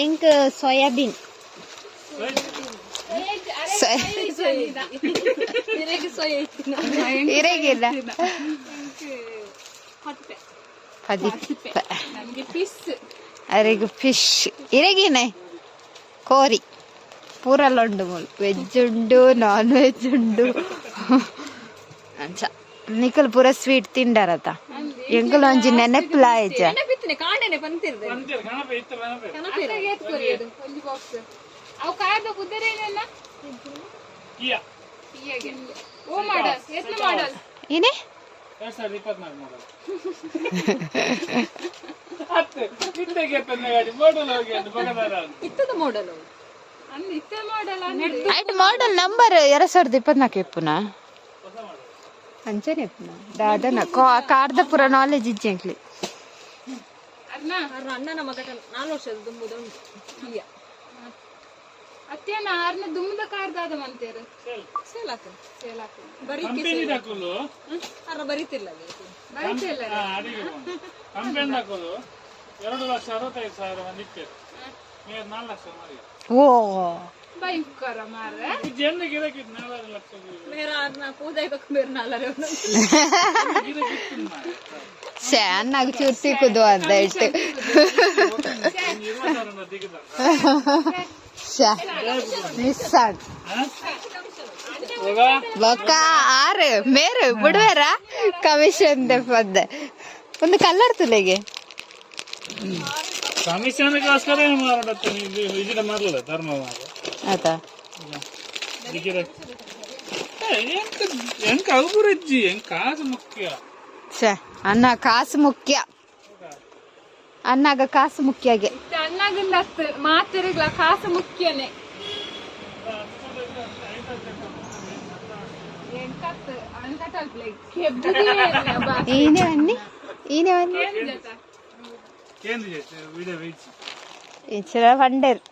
ಎಂಕ್ ಸೋಯಾಬೀನ್. ಇರೆಗಿಲ್ಲ. ಪದಿಪ್ಪ. ನಮ್ಗೆ ಫಿಶ್. ಅರೆಗ್ ಫಿಶ್, ಇರೆಗಿನೆ ಕೋರಿ. ಪೂರಲ್ಲ ಉಂಡು ಮೂಲು, ವೆಜ್ ಉಂಡು, ನಾನ್ ವೆಜ್ ಉಂಡು. ಅಂಚ ನಿಕಲ್ ಪೂರ ಸ್ವೀಟ್ ತಿಂಡಾರತ, ಎಂಕುಲು ಒಂಜಿ ನೆನಪುಲ ಆಯ್ಜ. ಕಾಂಡೆನೆ ಪಂತಿರ್ದೆ ಒಂಜಿ ಬಾಕ್ಸ್ ಅವು ಕಾಯ್ದ ಕುದುರೆನೆಲ್ಲ ಕಿಯಾಗೆ. ಓ ಮಾಡಲ್ ಎತ್ನ ಮಾಡಲ್? ಏನೇ? 2024 ಮಾಡಲ್. ಹತ್ತು ಇಟ್ಟೆಗೆ ಗಾಡಿ ಮಾಡಲ್ ಹೋಗಿ ಅದು ಬಗದಾರ. ಇತ್ತದ ಮಾಡಲ್ ಅಂದ್ ಇತ್ತ ಮಾಡಲ್ ಅಂದ್ರೆ. ಆಯ್ತು, ಮಾಡಲ್ ನಂಬರ್ 2024 ಎಪ್ಪುನ ಅಂಚನೆ ಎಪ್ಪುನ ದಾದನ ಕಾರ್ದ ಪೂರ ನಾಲೆಜ್ ಇಜ್ಜಿ ಎಂಕ್ಲಿ. ಅರ್ನ ಅಣ್ಣನ ಮಗ 4 ವರ್ಷದ ದುಂಬುದ ಉಂಟು ಕಿಯಾ. ಅತ್ತೇನ ಅರ್ನ ದುಮ್ಮದ ಕಾರ್ದಾದ ಮಂತೇರು. ಸೇಲ್ ಆಗ್ತದೆ. ಸೇಲ್ ಆಗ್ತದೆ. ಬರೀಕೆ. ಕಂಪನಿ ದಾಕುಲು. ಅರ್ನ ಬರೀತಿಲ್ಲ. ಬರೀತಿಲ್ಲ. ಕಂಪನಿ ದಾಕುಲು 2,65,000 ಮಂದಿ ಇತ್ತೇರು. ಮೇರ್ 4 ಲಕ್ಷ ಮಾರಿ. ಓ. ಭಯಂಕರ ಮಾರ್ರೆ. ಜನ ಗಿರಕಿತ್ತು 4.5 ಲಕ್ಷ. ಮೇರ ಅರ್ನ ಪೂಜಾಯ್ಬೇಕು ಮೇರ ನಾಲರೆ. ಗಿರಕಿತ್ತು ಮಾರ್ರೆ. ಛೇ, ಅನ್ನಾಗ ಚೂರು ತಿಕ್ಕುದು ಅಂದ ಇಟ್ಟು. 20 ಸಾವಿರ ದಿಗದ. ಛೇ, ಮಿಸ್ ಆಡ್. ಹೋಗ. ಬೊಕ್ಕ ಆರು ಮೇರು ಬಿಡುವೆರ ಕಮಿಷನ್ ಪದ್ದೆ ಒಂದು ಕಲ್ಲರ್ ತುಲೆಗೆ. ಕಮಿಷನ್ಗೋಸ್ಕರ ಮಾರಾಟ ಇದನ್ನ ಮಾರಲ್ಲ ಧರ್ಮ ಮಾರ. ಆತಾ. ಎಂಕ ಅವು ಎಂಕ ಕಾಸು ಮುಖ್ಯ. ಛೇ, ಅನ್ನ ಕಾಸು ಮುಖ್ಯ, ಅನ್ನಾಗ ಕಾಸು ಮುಖ್ಯಗೆ. ಅಣ್ಣಗಿಂದ ಮಾತೆರೆಗ್ಲ ಕಾಸು ಮುಖ್ಯನೇ. ಈನೇ ಬನ್ನಿ, ಈನೇ ಬನ್ನಿ. ಕೇಂದ್ರ ವಿಡಿಯೋ ವೆಯ್ಟ್. ಇಂಚಿನ ಪಂಡೇರ್.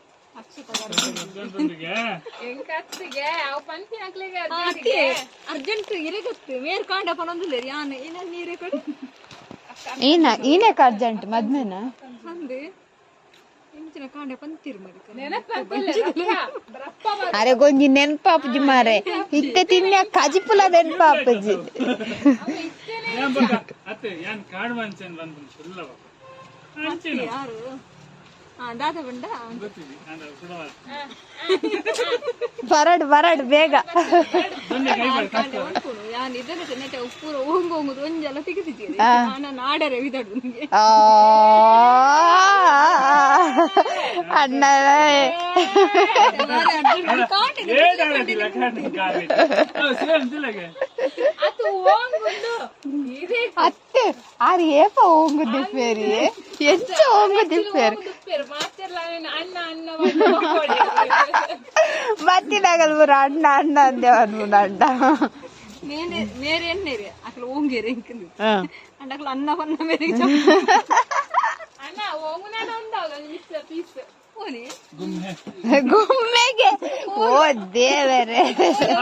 ಅರ್ಜೆಂಟ್ ಇರೆಗತ್ತು ಮೇರ್ ಕಾಂಡ ಪನೊಂದಿಲ್ಲ ಯಾನ್ ಇನ್ನ ನೀರೇ ಕೊಡು. ಈನ ಈನೇಕ ಅರ್ಜೆಂಟ್ ಮದ್ಮೆನಾ? ಅಂದು ಇಂಚಿನ ಕಾಂಡ ಪಂತಿರು ಮರಿ. ಅರೆ, ಗೊಂಜಿ ನೆನ್ಪಾಪುಜಿ ಮಾರೆ. ಇತ್ತೆ ತಿನ್ಯ ಕಜಿಪುಲ ನೆನ್ಪಾಪುಜಿ. ಯಾನ್ ಬೊಕ ಅತ್ತೆ, ಯಾನ್ ಕಾಡು ಮಂಚನ್ ಬಂದು ಸುಲ್ಲ ಬೊಕ ಅಂಚಿನ. ಯಾರು? ಹಾ, ದಾದ ಬಂಡ. ಗೊತ್ತಿದೆ ಅಂದ ಸುಡವ. ಬರಡ್ ಬರಡ್ ಬೇಗ. ದೊಣ್ಣೆ ಕೈ ಮಾಡಿ. ಕಾಂಡ ಉಂಟು. ಯಾನ್ ಇದನ್ನ ನೆಟ ಪೂರ ಓಂಗ್ ಓಂಗುದು ಒಂಜೆಲ್ಲ ತೆಗೆದಿದ್ದೀರಿ. ನಾನು ಆಡರೆ ವಿದಡು ನಿಮಗೆ. ಆ, ಅಣ್ಣ. ಏಡಾಡದಿಲ್ಲ ಕಾಡು ಕಾಡು ಸೇಮ್ ತಿಲ್ಲಗೆ. ಅತ್ತೆ, ಆರ್ ಏಪ ಓಂಗು ದಿಪ್ಪೇರಿ? ಎಂಚ ಓಂಗು ದಿಪ್ಪೇರಿ? ಅಣ್ಣ ಅಣ್ಣ. ಮತ್ತಿನಾಗಲ್ ಪೂರ ಅಣ್ಣ ಅಣ್ಣ ಅಂದೆ ಅನ್ಮುನ ಅಣ್ಣ. ಮೇನೆ ಮೇರೆ ಎನ್ನೇರಿ ಅಕಲ ಓಂಗೇರಿ ಎಂಕಂದು ಅಂಡಕಲ ಅನ್ನ ಪನ್ನ ಮೇರೆಗೆ. ಅಣ್ಣ ಓಂಗುನಾಡ ಉಂಡಾಗ ಮಿಸ್ ಪೀಸ್. ಹೋನಿ. ಗುಮ್ಮೆ. ಗುಮ್ಮೆಗೆ, ಓ ದೇವರೇ.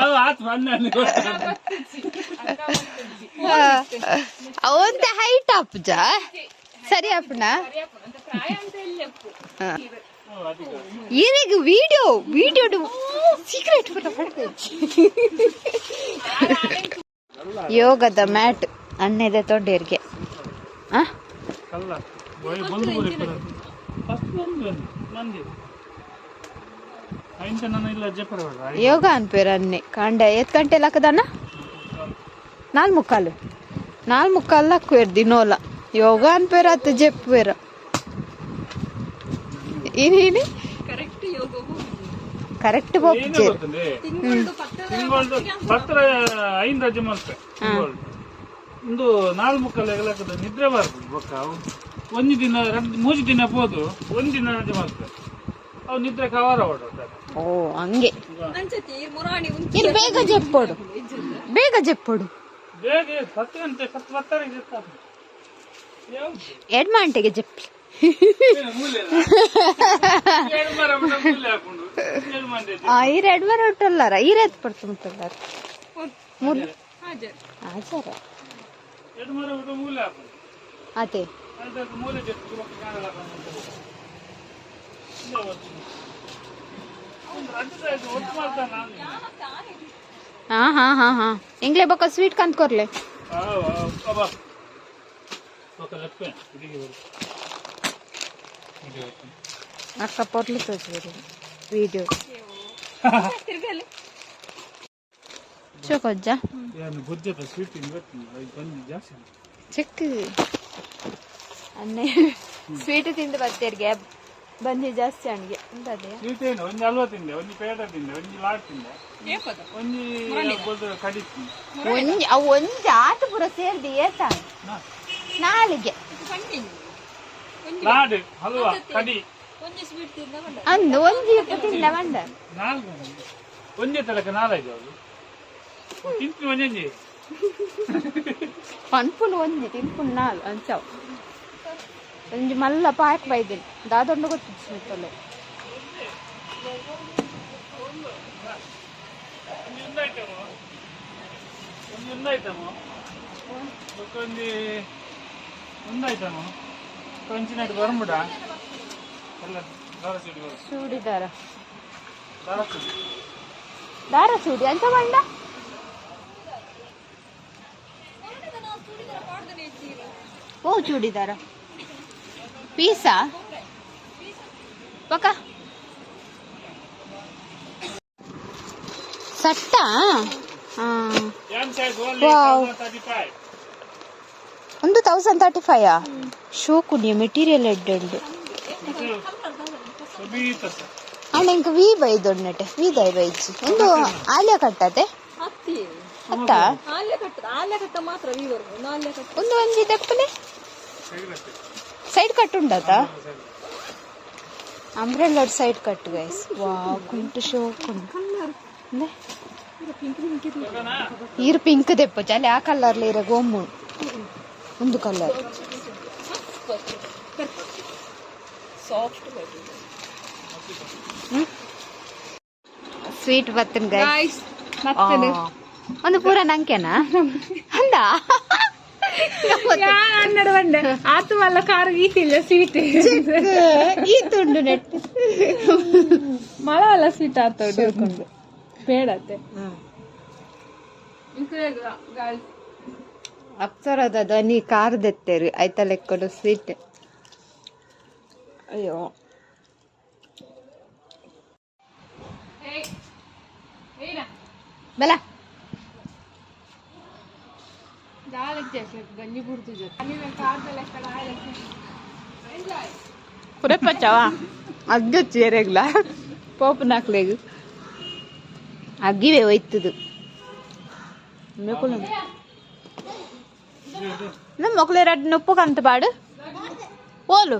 ಅವು ಆತ್ ಬಣ್ಣ. ಅವಂತ ಹೈಟ್ ಅಪ್ಪಜ ಸರಿ ಅಪ್ಪನ. ಪ್ರಾಯ ಅಂತ ಎಲ್ಲಿ ಅಪ್ಪು. ಏನಿಗ ವಿಡಿಯೋ ವಿಡಿಯೋ ಸೀಕ್ರೆಟ್. ಯೋಗದ ಮ್ಯಾಟ್ ಅಣ್ಣದೆ ತೊಂಡೇರಿಗೆ. ಕಲ್ಲ ಬಂದು ಫಸ್ಟ್ ಬಂದು ಮಂದಿ ಐಂಚ ನನ್ನ ಇಲ್ಲ ಜಪ್ಪರ. ಯೋಗ ಅನ್ಪೇರ ಅನ್ನೆ ಕಾಂಡ ಎತ್ ಗಂಟೆ ಲಕ್ಕದಣ್ಣ? 4:45, 4:45 ಲಕ್ಕುವೇರ್ ದಿನೋಲ. ಯೋಗ ಅನ್ಪೇರ ಅತ್ತ ಜೆಪ್ಪುವೇರ ಏನೇನೆ. ಕರೆಕ್ಟ್ ಯೋಗ. ಕರೆಕ್ಟ್. ಏನೇ ಬೋಪುಜೇರ್. ಗೊತ್ತುಂಡೆ? ತಿಂಗಳು ಪತ್ತ. ತಿಂಗಳದು ಪತ್ರ ಐದು ರಜೆ ಮಲ್ಪೆ. ತಿಂಗಳು ಒಂದು 4:45 ಎಗಲಕ್ಕದ ನಿದ್ರೆ ಬರ್ಬೋದು ಬೊಕ್ಕ. ಅವು ಒಂಜಿ ದಿನ ರಡ್ಡ್ ಮೂಜಿ ದಿನ ಪೋದು ಒಂದು ದಿನ ರಜೆ ಮಲ್ಪೆ, ಅವು ನಿದ್ರೆ ಕವರ್ ಅವಡು. ಓ, ಹಂಗೆ. ಅಂಚತಿ ಮುರಾಣಿ ಉಂಟು. ಇನ್ನು ಬೇಗ ಜೆಪ್ಪೋಡು, ಬೇಗ ಜೆಪ್ಪೋಡು. ಬೇಗ 10 ಗಂಟೆ, 10 10:30ಕ್ಕೆ ಜೆಪ್ಪಾಪುಂಡು. ಯಾವ್ದು? ಎಡ್ಮಾಂಟೆಗೆ ಜೆಪ್ಪಿ. ಏನು ಮೂಲೆ ಅಲ್ಲ? ಏಳು ಮರ ಬಿಡ ಮೂಲೆ ಹಾಕೊಂಡು ಏಳು ಮಂದಿ. ಆ ಈರ ಎಡ್ಮರ ಉಂಟಲ್ಲಾರ, ಈರ ಎತ್ ಪಡ್ತು ಉಂಟಲ್ಲಾರ ಮೂರು. ಹಾಜರ್. ಆಚಾರ. ಎರಡು ಮರ ಬಿಡ ಮೂಲೆ ಹಾಕೊಂಡು. ಅದೇ. ಅದಕ್ಕೆ ಮೂಲೆ ಜೆಪ್ಪು ಬೊಕ್ಕ ಕಾಣಲ್ಲ ಹಾಕೊಂಡು. ಇಲ್ಲ ಒತ್ತು. ಒಂದು ರಡ್ಡು ಸಾಯ್ತು, ಒಟ್ಟು ಮಾಡ್ತಾನೆ ನಾನು. ಹಾ ಹಾ ಹಾ ಹಾ ಇಂಗ್ಲೆ ಬೊಕ್ಕ ಸ್ವೀಟ್ ಕಂತ್ ಕೊರ್ಲೆ. ಅಬ್ಬಾ ఒక లెప్పే ಇದಿಗೆ ಬರು ಇದು. ಅಕ್ಕ ಪೊರ್ಲು ತೋರಿಸ್ಬೇಕು ವಿಡಿಯೋ. ತಿರ್ಗಲ್ಲಿ. ಚೋಕೊಜ್ಜ. ಏನು ಗೊಜ್ಜದ ಸ್ವೀಟ್ ಗೊತ್ತಿಲ್ಲ, ಇದು ಬಂದು ಜಾಸ್ತಿ. ಚಿಕ್ಕ ಅನ್ನೆ ಸ್ವೀಟ್ ತಿಂದು ಬತ್ತೇರಿಗೆ ಬಂದಿ ಜಾಸ್ತಿ ಅಣ್ಗೆ ಉಂಟದೆ. ಸ್ವೀಟ್ ಏನು, ಒಂಜಿ ಹಲ್ವಾ ತಿಂದೆ, ಒಂಜಿ ಪೇಡ ತಿಂದೆ, ಒಂಜಿ ಲಾಡ್ ತಿಂದೆ. ಏಪದ? ಒಂಜಿ ಬೊಲ್ದು ಕಡಿ ತಿಂದೆ. ಒಂಜಿ ಅವು ಒಂಜಿ ಆತ ಪೂರ ಸೇರ್ದಿ ಏತ ನಾಲಿಗೆ. ಪಂಡಿಂಗ್. ಲಾಡ್, ಹಲ್ವಾ, ಕಡಿ. ಒಂಜಿ ಸ್ವೀಟ್ ತಿಂದ ಬಂಡ. ಅಂದು ಒಂಜಿ ಇಪ್ಪ ತಿಂದ ಬಂಡ. ನಾಲ್ಕು ಒಂಜೇ ತಲಕ ನಾಲೈದು ಅವರು ತಿಂತೀನಿ ಒಂಜೊಂಜಿ. ಪನ್ಪುನು ಒಂಜಿ, ತಿನ್ಪುನು ನಾಲ್ ಅಂಚವು. ಒಂಜಿ ಮಲ್ಲ ಪಾಕ್ ಬೈದಿನಿ ದಾದೊಂಡು ಗೊತ್ತಿತ್ತು ಸ್ಮಿತ್ತಲ್ಲ. ಒಂಜಿ ಒಂದು ಐಟಮು, ಒಂಜಿ ಒಂದು ಐಟಮು, ಬೊಕ್ಕ ಒಂಜಿ ಒಂದು ಐಟಮು ಕಂಚಿನಾಟ್ ಬರಂಬುಡ ಎಲ್ಲ ದಾರ ಚೂಡಿ ಬರು. ಚೂಡಿದಾರ. ದಾರ ಚೂಡಿ. ದಾರ ಚೂಡಿ ಅಂಚ ಬಂಡ. ಓ, ಚೂಡಿದಾರ ಪೀಸಾ ಪಕ್ಕ ಸಟ್ಟ ಹಾ. M size only. Wow. 1035. ಒಂದು 1035. ಶೋಕುಡಿಯ ಮೆಟೀರಿಯಲ್ ಎಡ್ಡೆ ಉಂಟು. ಸುಬೀತ. ಅಣ್ಣ ಇಂಕ ವಿ ಬೈದೊಡ್ನಟೆ ವಿ ದೈ ಬೈಜಿ ಒಂದು ಆಲಿಯಾ ಕಟ್ಟತೆ ಅತ್ತಿ ಅತ್ತ ಆಲ್ಯ ಕಟ್ಟದ ಆಲ್ಯ ಕಟ್ಟ ಮಾತ್ರ ವಿವರ್ ಆಲ್ಯ ಕಟ್ಟ ಒಂದು ಒಂಜಿ ದೆಪ್ಪನೆ ಸೈಡ್ ಕಟ್ ಉಂಡತ umbrella side cut guys wow ಕುಂಟು ಶೋಕ್ ಉಂಡು ಈರ್ ಪಿಂಕ್ ದೆಪ್ಪು ಚಾಲೆ ಆ ಕಲರ್ಲ ಇರ ಗೋಮು ಒಂದು ಕಲರ್ ಸಾಫ್ಟ್ ಸ್ವೀಟ್ ಬತ್ತನ್ ಗೈಸ್ ಗಾಯ್ಸ್ ಮತ್ತೆ ಒಂದು ಪೂರ ನಂಕೆನಾ ಅಂದ ಅನ್ನಡ ಬಂಡೆ ಆತು ಮಲ್ಲ ಕಾರು ಈತಿಲ್ಲ ಸ್ವೀಟ್ ಈ ತುಂಡು ನೆಟ್ ಮಳ ಅಲ್ಲ ಸ್ವೀಟ್ ಆತ ಬೇಡತ್ತೆ ಅಪ್ಸರದ ಧ್ವನಿ ಕಾರ್ದೆತ್ತೇರಿ ಆಯ್ತಾ ಲೆಕ್ಕಡು ಸ್ವೀಟ್ ಅಯ್ಯೋ ಬಲ ಪುರಪಚ್ಚವ ಅಗ್ಗ ಚೇರೆಗ್ಲ ಪೋಪು ನಾಕ್ಲೆಗ್ ಅಗ್ಗಿವೆ ಒಯ್ತದು ನಮ್ಮ ಮೊಕ್ಲೆ ರಡ್ಡು ನೊಪ್ಪು ಕಂತ ಪಾಡು ಓಲು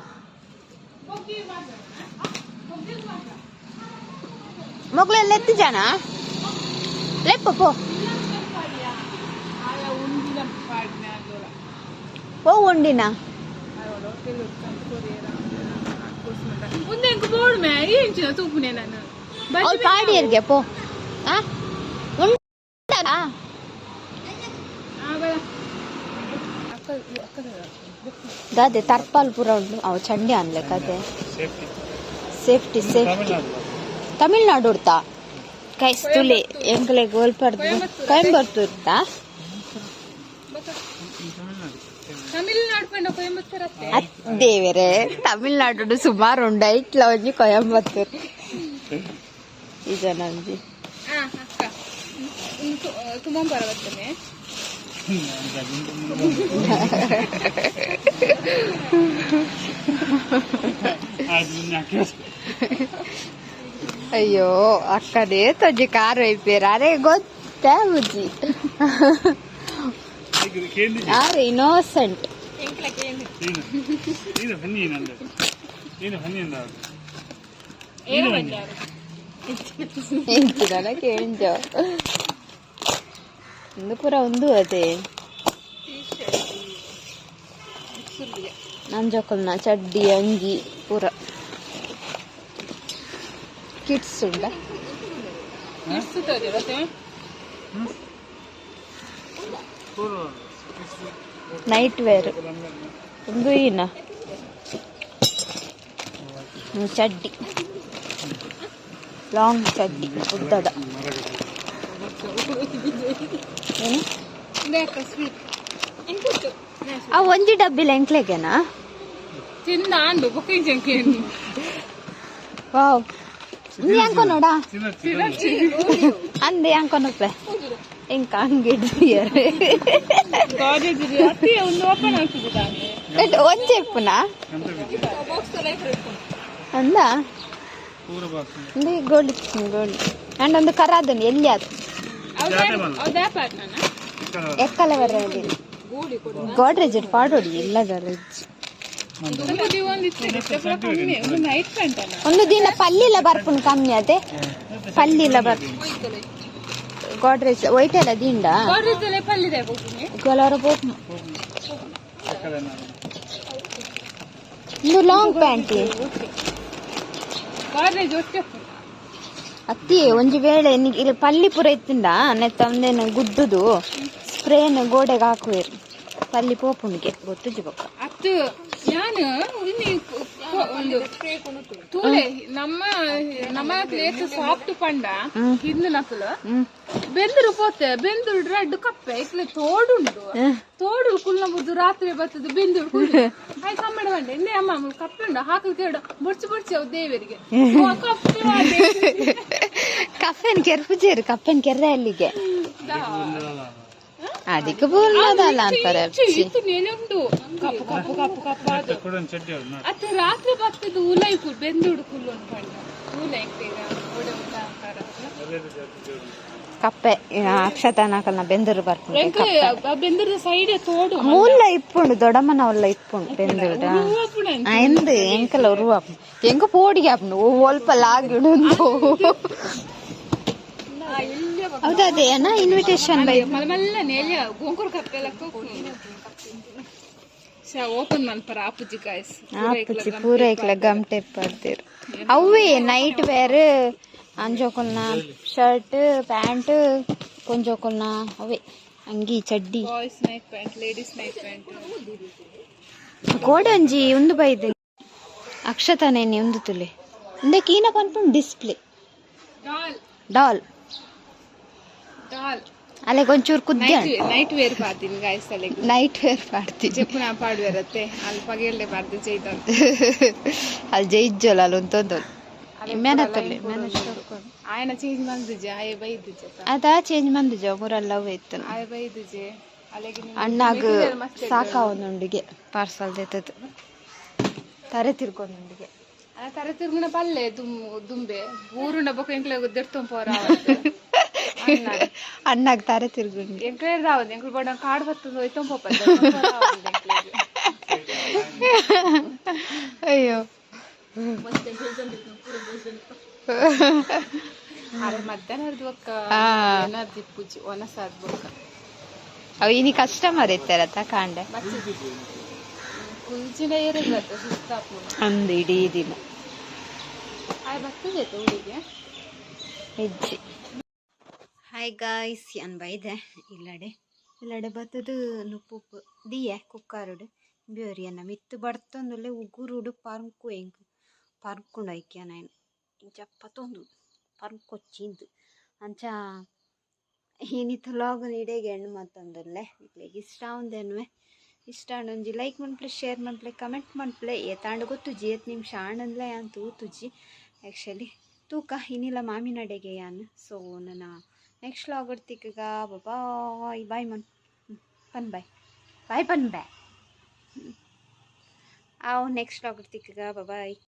ಮೊಕ್ಲೆ ಲೆತ್ತು ಜನ ಲೆಪ್ಪ ಪೋ ಪೋ ಉಂಡಿನ ಮುಂದೆ ಬೋರ್ಡ್ ಮೇ ಎಂಚಿನ ತೂಪುನೆ ನಾನು ಅವ್ಳು ಪಾಡಿಯರ್ಗೆ ಪೋ ಆ ಉಂಡಾ ದಾದೆ ತರ್ಪಾಲ್ ಪೂರ ಉಂಡು ಅವು ಚಂಡಿ ಅನ್ಲೆಕ್ ಅದೇ safety safety safety Tamil Nadu Tamil Nadu ಉಡ್ತಾ ಕೈಸ್ ತುಳಿ ಎಂಕಲೆ ಗೋಲ್ಪರ್ದು ಕೊಯಂಬತ್ತೂರ್ತಾ ತಮಿಳ್ನಾಡು ತಮಿಳ್ನಾಡು ಪಂಡ ಕೊಯಂಬತ್ತೂರ್ ಅತ್ತೆ ದೇವರೇ ತಮಿಳ್ನಾಡು ಸುಮಾರು ಉಂಡು ಐಟ್ಲ ಒಂಜಿ ಕೊಯಂಬತ್ತೂರ್ ಈ ಜನ ಒಂಜಿ ಆ ಅಕ್ಕ ತುಂಬ ಬರವತ್ತನೆ ಆಯ್ತು ನಿನ್ನೆ ಹಾಕಿ ಅಯ್ಯೋ ಅಕ್ಕನೇ ತೊಂಜಿ ಕಾರ್ ಒಯ್ಪೇರ ಅರೆ ಗೊತ್ತಾ ಬುಜ್ಜಿ ಕೇಂದ್ರ ಆರೆ ಇನ್ನೋಸೆಂಟ್ ಏನು ಏನು ಬನ್ನಿ ನಂದು ಏನು ಬನ್ನಿ ಅಂದ ಏನು ಬಂದಾರು ಎಂಚಿದನ ಕೇಂಜ ಒಂದು ಪೂರ ಒಂದು ಅದೇ ನಂಜೊಕಲ್ನ ಚಡ್ಡಿ ಅಂಗಿ ಪೂರ ಕಿಡ್ಸ್ ಉಂಡ ನೈಟ್ ವೇರ್ ಒಂದು ಏನ ಚಡ್ಡಿ ಲಾಂಗ್ ಚಡ್ಡಿ ಉದ್ದದ ಏನು ಆ ಒಂಜಿ ಡಬ್ಬಿಲ ಎಂಕ್ಲೆಗೆನಾ ತಿಂದ ಅಂದು ಬುಕ್ಕಿಂಗ್ ಜಂಕಿ ವಾವ್ ಇಂದು ಯಾಂಕೋ ನೋಡಾ ಅಂದೆ ಯಾಂಕೋನಪ್ಪೆ ಇಂಕ ಹಂಗಿಡ್ದಿಯರ್ ಕಾಲೇಜ್ ಅತಿ ಒಂದು ಓಪನ್ ಆಗ್ತದೆ ತಾನೆ ಒಂಜಿ ಇಪ್ಪುನಾ ಅಂದ ಪೂರ ಬಾಕ್ಸ್ ಒಂದು ಗೋಳಿ ಗೋಳಿ ಅಂಡ್ ಒಂದು ಕರಾದನ್ ಎಲ್ಲಿ ಅದು ಹೌದಾ ಪಾಟ್ನ ಎಕ್ಕಲ ಬರ ಗೋಡ್ರೇಜ್ ಪಾಡೋಡಿ ಇಲ್ಲದಲ್ಲ ಕಮ್ಮಿ ಒಂದು ನೈಟ್ ಪ್ಯಾಂಟ್ ಒಂದು ದಿನ ಪಲ್ಲಿಲ ಬರ್ಪುನ್ ಕಮ್ಮಿ ಅದೇ ಪಲ್ಲಿಲ ಬರ್ಪು ಗೋಡ್ರೇಜ್ ವೈಟ್ ಎಲ್ಲ ದಿಂಡ ಕಾಲೇಜಲ್ಲೇ ಪಲ್ಲಿದೆ ಹೋಗ್ತೀನಿ ಗೊಲರ ಪೋಪು ಒಂದು ಲಾಂಗ್ ಪ್ಯಾಂಟ್ ಕಾಲೇಜ್ ಒಟ್ಟೆ ಅತ್ತಿ ಒಂಜಿ ವೇಳೆ ಇಲ್ಲಿ ಪಲ್ಲಿ ಪೂರ ಇತ್ತಿಂದ ನೆತ್ತ ಒಂದೇನು ಗುದ್ದುದು ಸ್ಪ್ರೇನ ಗೋಡೆಗೆ ಹಾಕುವೇರು ಪಲ್ಲಿ ಪೋಪುಣಿಗೆ ಗೊತ್ತುಜಿ ಬೊಕ್ಕ ಅತ್ತು ಯಾನು ಇನ್ನು ಒಂದು ತೂಲೆ ನಮ್ಮ ನಮ್ಮ ಪ್ಲೇಟ್ ಸಾಫ್ಟ್ ಪಂಡ ಹಿಂದ್ ನಕಲು ಬೆಂದರು ಪೋತೆ ಬೆಂದುರು ರಡ್ಡು ಕಪ್ಪೆ ಇಕ್ಲೆ ತೋಡುಂಡು ತೋಡು ಕುಲ್ಲ ಬುದ್ದು ರಾತ್ರಿ ಬರ್ತದೆ ಬೆಂದುರು ಕುಲ್ಲ ಆಯ್ ಕಮ್ಮಡ ಬಂಡೆ ಇನ್ನೇ ಅಮ್ಮ ಅಮ್ಮ ಕಪ್ಪೆ ಉಂಡು ಹಾಕಲು ಕೇಳು ಬುಡ್ಚಿ ಬುಡ್ಚಿ ಅವು ದೇವರಿಗೆ ಓ, ಕಪ್ಪೆ ವಾದೆ. ಕಪ್ಪೆನ್ ಕೆರ್ಪುಜೇರು ಕಪ್ಪೆನ್ ಕೆರ್ರೆ ಅಲ್ಲಿಗೆ ಅದಕ್ಕೆ ಪೂರ್ಣದಲ್ಲ ಅಂತಾರೆ ಇಚ್ಚು ಇತ್ತು ನೆನೆ ಉಂಟು ಕಪ್ಪು ಕಪ್ಪು ಕಪ್ಪು ಕಪ್ಪು ಅದು ಕೊಡೋನ್ ಚಡ್ಡಿ ಅವ್ರು ಅತ್ತೆ ರಾತ್ರಿ ಬರ್ತದೆ ಉಲೈ ಕುಲ್ ಬೆಂದುಡು ಕುಲ್ಲು ಪಂಡ ಕಪ್ಪೆ ಅಕ್ಷತನಕಲ್ನ ಬೆಂದೂರು ಬರ್ಪುಂಡು. ಬೆಂದೂರದ ಸೈಡ್ ತೋಡು. ಮೂಲ ಇಪ್ಪುಂಡು, ದೊಡಮನ ಉಲ್ಲ ಇಪ್ಪುಂಡು ಬೆಂದೂರು. ಎಂದ್ ಎಂಕಲ ಉರುವ ಎಂಕ ಪೋಡಿಗೆ ಆಪುಂಡು, ಒಲ್ಪ ಲಾಗಿಡು. ಹೌದಾ? ಅದೇ ಏನ ಇನ್ವಿಟೇಷನ್ ಬೈ. ಮಲ್ಲ ಮಲ್ಲ ನೇಲ್ಯ ಗೋಂಕುರ್ ಕಪ್ಪೆ ಲಕ್ಕ ಓಪನ್ ಮನ್ಪರ ಆಪುಜಿ ಗಾಯ್ಸ್. ಆಪುಜಿ, ಪೂರ ಐಕ್ಲ ಗಮ್ ಟೇಪ್ ಪಾಡ್ದೆರ್. ಅವೇ ನೈಟ್ ವೇರ್, ಅಂಜೋಕುಲ್ನ ಶರ್ಟ್ ಪ್ಯಾಂಟ್, ಕೊಂಜೋಕುಲ್ನ ಅವೇ ಅಂಗಿ ಚಡ್ಡಿ. Boys night pant, ladies night pant. ಕೋಡಂಜಿ ಉಂದು ಬೈದು ಅಕ್ಷತಾನೆ ಉಂದು ತುಲೆ ಉಂದೆ ಕೀನ ಪನ್ಪುಂಡು ಡಿಸ್ಪ್ಲೇ. ಡಾಲ್. ಡಾಲ್. ಡಾಲ್. ಅಲೆ ಒಂಚೂರು ಕುದ್ದೆ. ನೈಟ್ ವೇರ್ ಪಾಡ್ತೀನಿ ಗಾಯ್ಸ್ ಅಲೆಗ್. ನೈಟ್ ವೇರ್ ಪಾಡ್ತೀನಿ. ಚೆಪ್ಪುನ ಪಾಡುವೆರತ್ತೆ ಅಲ್ಲಿ ಪಗೆಲ್ಲೆ ಪಾಡ್ದು ಜೈದ. ಅಲ್ಲಿ ಜೈಜ್ಜೋಲ, ಅಲ್ಲಿ ಉಂತೊಂದು ಮೆನತ್ತಲ್ಲಿ. ಆಯನ ಚೇಂಜ್ ಮಂದಿಜೆ, ಆಯೆ ಬೈದಿಜೆ. ಅದಾ ಚೇಂಜ್ ಮಂದಿಜ ಊರಲ್ಲ ಇತ್ತು. ಆಯೆ ಬೈದಿಜೆ ಅಲೆಗೆ. ಅಣ್ಣಾಗ ಸಾಕಾವೊಂದುಂಡಿಗೆ ಪಾರ್ಸಲ್ ದೆತ್ತದು ತರೆ ತಿರ್ಕೊಂದುಂಡಿಗೆ. ಅಲ್ಲ, ತರೆ ತಿರುಗುನ ಪಲ್ಲೆ ದುಂಬೆ ಊರುಂಡ ಬೊಕ ಎಂಕ್ಲೆ ದೆರ್ತೊಂ ಪೋರ. ಅಣ್ಣಾಗ ತರೆ ತಿರ್ಗುಂಡಿ. ಎಂಕ್ಲೆ ರಾವದ್ ಎಂಕ್ಲು ಬೋಡ ಕಾಡ್ ಬತ್ತದ ಹೋಯ್ತೊಂ ಪೋಪ. ಅಯ್ಯೋ. ಅರೆ ಮಧ್ಯಾಹ್ನ ಬೊಕ್ಕ ಏನಾದ್ರು ಪೂಜಿ ಒನಸಾದ್ ಬೊಕ್ಕ. ಅವು ಇನಿ ಕಸ್ಟಮರ್ ಇತ್ತಾರತ್ತ ಕಾಂಡೆ. ಕುಲ್ಜಿನ ಏರಿಗ್ ಬತ್ತ ಸುಸ್ತಾಪುಂಡು. ಅಂದು ಇಡೀ ದಿನ. ಆಯ್ ಬರ್ತದೆ ಊರಿಗೆ. ಹೆಜ್ಜೆ. ಹಾಯ್ ಗಾಯ್ಸ್, ಅನ್ ಬೈದೆ ಇಲ್ಲಡೆ ಇಲ್ಲಡೆ ಬತ್ತದು ನುಪ್ಪು ದಿಯೆ ಕುಕ್ಕರುಡು ಬೇರಿಯನ್ನ ಮಿತ್ತು ಬಡ್ತೊಂದುಲ್ಲೆ ಉಗುರುಡು ಪರ್ಂಕು ಎಂಕ್ ಪರ್ಂಕುಂಡು ಐಕ್ಯ ನಾನು ಇಂಚ ಪತ್ತೊಂದು ಪರ್ಂಕೊಚ್ಚಿಂದು. ಅಂಚ ಇನಿತ ಲಾಗ್ ಇಡೆಗೆ ಹೆಣ್ಣು ಮತ್ತೊಂದುಲ್ಲೆ. ನಿಕ್ಲೆಗ್ ಇಷ್ಟ ಆವಂದೆನ್ವೆ ಇಷ್ಟ ಆಂಡ ಒಂಜಿ ಲೈಕ್ ಮನ್ಪುಲೆ, ಶೇರ್ ಮನ್ಪುಲೆ, ಕಮೆಂಟ್ ಮನ್ಪುಲೆ. ಏತಾಂಡ ಗೊತ್ತುಜಿ, ಏತ್ ನಿಮಿಷ ಆಂಡಂದ್ಲ ಯಾನ್ ತೂತುಜಿ ಆ್ಯಕ್ಚುಲಿ. ತೂಕ ಇನಿಲ ಮಾಮಿನಡೆಗೆ ಯಾನ್. ಸೊ ನನ್ನ ನೆಕ್ಸ್ಟ್ ವ್ಲಾಗ್ ತಿಕ್ಕಗ. ಬಾಯ್ ಬಾಯ್ ಮನ್ ಪನ್ ಬಾಯ್ ಬಾಯ್ ಪನ್ ಬಾಯ್. ಆವು ನೆಕ್ಸ್ಟ್ ವ್ಲಾಗ್ ತಿಕ್ಕಗ. ಬಾಯ್.